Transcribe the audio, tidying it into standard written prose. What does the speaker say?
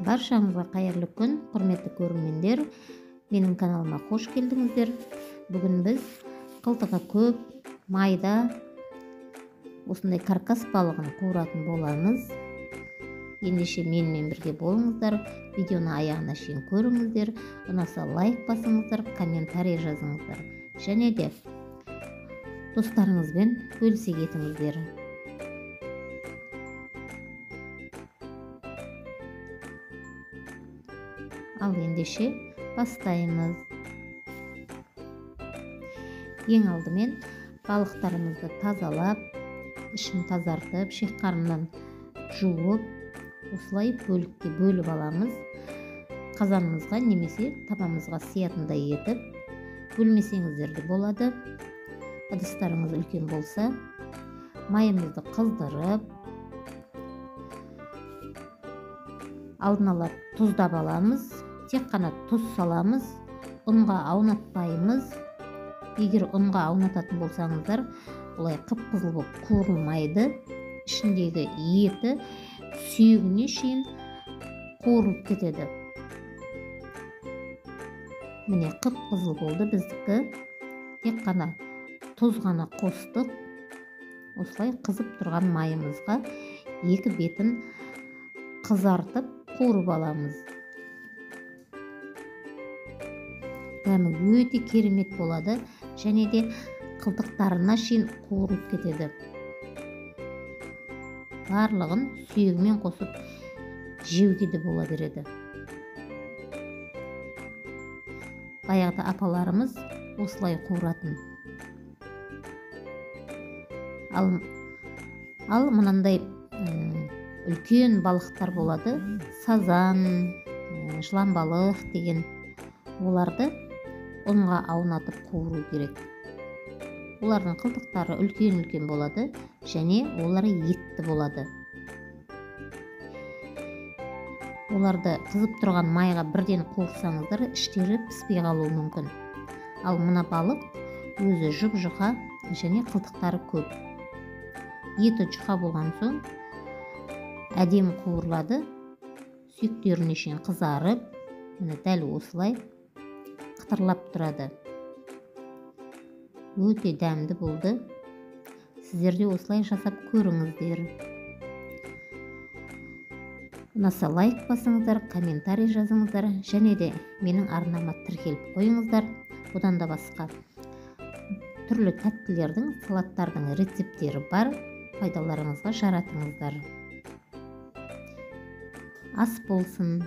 Баршаңызға қайырлы күн, құрметті көрермендер. Менің каналыма қош келдіңіздер. Бүгін біз қылтығы көп, майда осындай каркас балығын қуыратын боламыз. Ендеше менімен бірге болыңыздар, видеоны аяғына шейін көріңіздер, ұнаса лайк басыңыздар, комментарий жазыңыздар және де достарыңызбен бөлісе кетіңіздер. Ал ендеше бастаймыз. Ең алдымен балықтарымызды тазалап, ішін тазартып, шек қарнынан жуып, осылай бөлікке бөліп аламыз. Қазанымызға немесе табамызға сиятындай етіп бөлмесеңіздер де болады. Ыдыстарыңыз үлкен болса, майымызды қыздырып, алдын ала тұздап аламыз. Тек қана тұз саламыз, ұнға аунатпаймыз. Егер ұнға аунататын болсаңыздар, бұлай қып-қызыл болып қуырылмайды. Ішіндегі еті сүйегіне шейін қуырылып кетеді. Міне қып-қызыл болды біздікі. Тек қана тұз ғана қостық. Осылай қызып тұрған майымызға екі бетін қызартып қуырып аламыз. Дәмі өте керемет болады және де қылтықтарына шейін қуырылып кетеді. Барлығын сүйегімен қосып жеуге де бола береді. Баяғыда апаларымыз осылай қуыратын. Ал мынандай үлкен балықтар болады, сазан, жылан балық деген, оларды ұнға аунатып қуыру керек. Олардың қылтықтары үлкен-үлкен болады және олар етті болады. Оларды қызып тұрған майға бірден қуырсаңыздар, іштері піспей қалуы мүмкін. Ал мына балық өзі жұп-жұқа және қылтықтары көп. Еті жұқа болған соң әдемі қуырылады. Сүйектеріне шейін қызарып, міне дәл осылай қытырлап тұрады. Өте дәмді болды. Сіздер де осылай жасап көріңіздер. Ұнаса лайк басыңыздар, комментарий жазыңыздар және де менің арнама тіркеліп қойыңыздар. Бұдан да басқа түрлі тәттілердің, салаттардың рецепттері бар. Пайдаларыңызға жаратыңыздар. Ас болсын.